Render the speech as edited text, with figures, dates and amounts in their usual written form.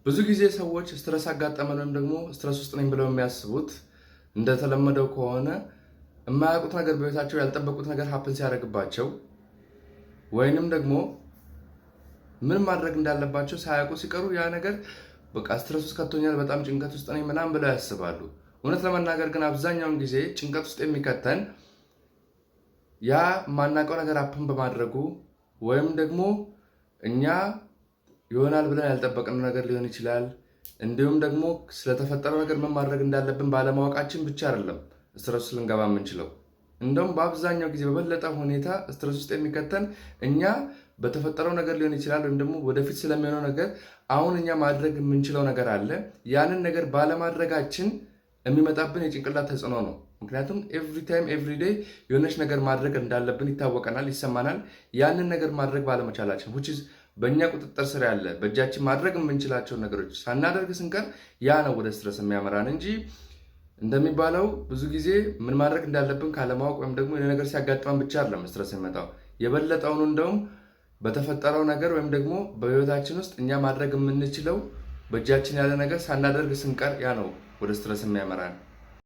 ብዙ ጊዜ ሰዎች stress አጋጠመን ወይም ደግሞ stress ውስጥ ነኝ ብለው የሚያስቡት እንደተለመደው ከሆነ የማያውቁት ነገር፣ በህይወታቸው ያልጠበቁት ነገር happen ሲያደርግባቸው ወይንም ደግሞ ምን ማድረግ እንዳለባቸው ሳያውቁ ሲቀሩ ያ ነገር በቃ stress ውስጥ ከቶኛል፣ በጣም ጭንቀት ውስጥ ነኝ ምናምን ብለው ያስባሉ። እውነት ለመናገር ግን አብዛኛውን ጊዜ ጭንቀት ውስጥ የሚከተን ያ የማናውቀው ነገር happen በማድረጉ ወይም ደግሞ እኛ ይሆናል ብለን ያልጠበቅነው ነገር ሊሆን ይችላል። እንዲሁም ደግሞ ስለተፈጠረው ነገር ምን ማድረግ እንዳለብን ባለማወቃችን ብቻ አይደለም stress ውስጥ ልንገባ የምንችለው። እንደውም በአብዛኛው ጊዜ በበለጠ ሁኔታ stress ውስጥ የሚከተን እኛ በተፈጠረው ነገር ሊሆን ይችላል፣ ወይም ደግሞ ወደፊት ስለሚሆነው ነገር አሁን እኛ ማድረግ የምንችለው ነገር አለ። ያንን ነገር ባለማድረጋችን የሚመጣብን የጭንቅላት ተጽዕኖ ነው። ምክንያቱም every time, every day የሆነች ነገር ማድረግ እንዳለብን ይታወቀናል፣ ይሰማናል። ያንን ነገር ማድረግ ባለመቻላችን፣ which is በእኛ ቁጥጥር ስር ያለ፣ በእጃችን ማድረግ የምንችላቸውን ነገሮች ሳናደርግ ስንቀር ያ ነው ወደ stress የሚያመራን እንጂ እንደሚባለው ብዙ ጊዜ ምን ማድረግ እንዳለብን ካለማወቅ ወይም ደግሞ የሆነ ነገር ሲያጋጥመን ብቻ አይደለም stress የሚመጣው። የበለጠውን እንደውም በተፈጠረው ነገር ወይም ደግሞ በህይወታችን ውስጥ እኛ ማድረግ የምንችለው በእጃችን ያለ ነገር ሳናደርግ ስንቀር ያ ነው ወደ stress የሚያመራን።